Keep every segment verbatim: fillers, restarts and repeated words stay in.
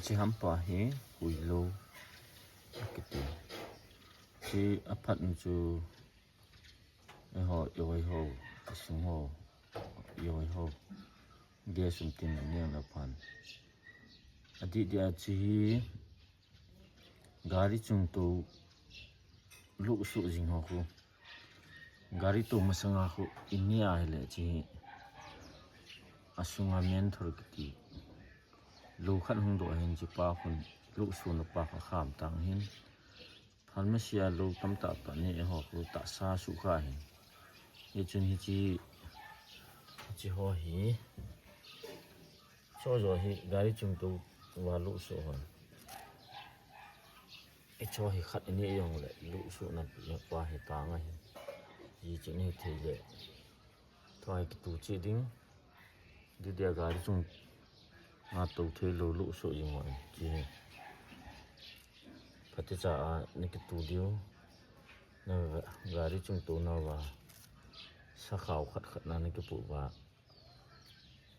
Chi hampa hi huilo kiti. Chi aphat nu chu eiho, eiho, asung ho, eiho, gas um tin neng la phan. Adi dia chi hi gari chung tou luh suh jing ho khu. Gari tou masanga khu inia hile chi hi asunga menthol kiti lou khat hung doh hin chi pa khun luh suh na pa kha kham tang hin. Pharmacy a lou tamtah tah ni eiho khu tahsa suh kha hin. Hichun hichi, hichi ho hi. Cho jo hi gari chung tou va luh suh hon. Hicho hi khat ni jongle luh suh na pa hi tang ahi. Hichun hithei le. Tua hi kitu cheh ding. Di dia gari chung a tou thei lou luh suh jing hon. Chi hi. Phatecha a na kitu diu. Na gari chung tou na va. Sakhao khat khat na na kipu va.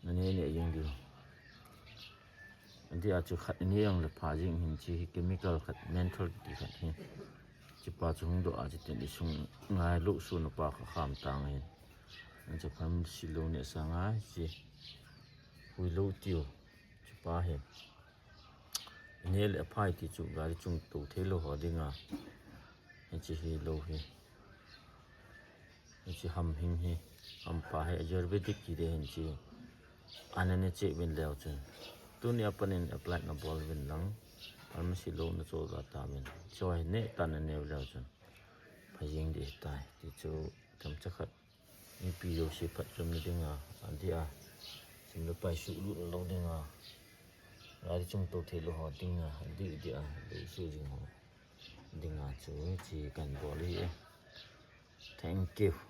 Na ne ne jing diu. Adi a chu khat ni jongle pha jing hin chi hi chemical khat menthol kiti khat hi. Chi pa chu hung doh a chi tin isung ngai luh suh na pa kha kham tang hin. An cha pharmacy lou ne sanga chi. Huilo tiu. Chi pa hi. Ne le phai ti chu gari chung tou thei lou ho dinga. Hichi hi lou hi. Hichi ham hing hi. Hampa hi Ayurvedic kiti hin chi. Ana ne cheh uvin leu chun. Tuni a pat in apply na bol uvin lang. Pharmacy lou na cho la ta uvin. Cho hi ne ta na neu leu chun. Pha jing di tai. Ti chu tamcha khat. Mipi jouse phatchomna dinga, adi a, sim le pai suh lut lou dinga, gari chung tou thei lou ho dinga, adi dia, luh suh jing ho dinga chu chi kan bol hi e. Thank you.